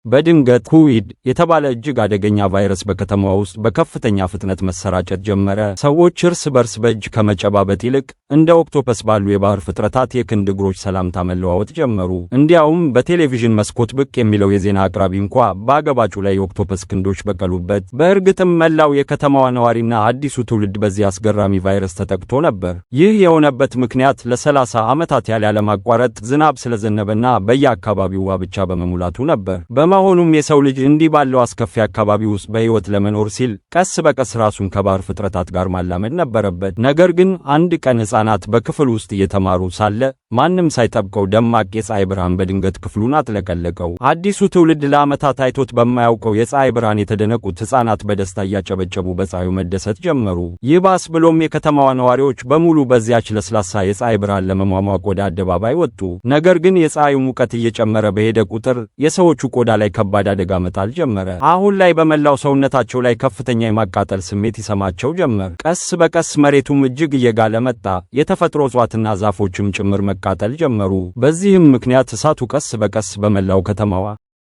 በድንገት ኩዊድ የተባለ እጅግ አደገኛ ቫይረስ በከተማዋ ውስጥ በከፍተኛ ፍጥነት መሰራጨት ጀመረ። ሰዎች እርስ በርስ በእጅ ከመጨባበጥ ይልቅ እንደ ኦክቶፐስ ባሉ የባህር ፍጥረታት የክንድ እግሮች ሰላምታ መለዋወጥ ጀመሩ። እንዲያውም በቴሌቪዥን መስኮት ብቅ የሚለው የዜና አቅራቢ እንኳ በአገባጩ ላይ የኦክቶፐስ ክንዶች በቀሉበት። በእርግጥም መላው የከተማዋ ነዋሪና አዲሱ ትውልድ በዚህ አስገራሚ ቫይረስ ተጠቅቶ ነበር። ይህ የሆነበት ምክንያት ለ30 ዓመታት ያለ ያለማቋረጥ ዝናብ ስለዘነበና በየአካባቢው ውሃ ብቻ በመሙላቱ ነበር። በመሆኑም የሰው ልጅ እንዲህ ባለው አስከፊ አካባቢ ውስጥ በሕይወት ለመኖር ሲል ቀስ በቀስ ራሱን ከባህር ፍጥረታት ጋር ማላመድ ነበረበት። ነገር ግን አንድ ቀን ሕፃናት በክፍል ውስጥ እየተማሩ ሳለ ማንም ሳይጠብቀው ደማቅ የፀሐይ ብርሃን በድንገት ክፍሉን አጥለቀለቀው። አዲሱ ትውልድ ለዓመታት አይቶት በማያውቀው የፀሐይ ብርሃን የተደነቁት ሕፃናት በደስታ እያጨበጨቡ በፀሐዩ መደሰት ጀመሩ። ይባስ ብሎም የከተማዋ ነዋሪዎች በሙሉ በዚያች ለስላሳ የፀሐይ ብርሃን ለመሟሟቅ ወደ አደባባይ ወጡ። ነገር ግን የፀሐዩ ሙቀት እየጨመረ በሄደ ቁጥር የሰዎቹ ቆዳ ላይ ከባድ አደጋ መጣል ጀመረ። አሁን ላይ በመላው ሰውነታቸው ላይ ከፍተኛ የማቃጠል ስሜት ይሰማቸው ጀመር። ቀስ በቀስ መሬቱም እጅግ እየጋለ መጣ። የተፈጥሮ እጽዋትና ዛፎችም ጭምር መቃጠል ጀመሩ። በዚህም ምክንያት እሳቱ ቀስ በቀስ በመላው ከተማዋ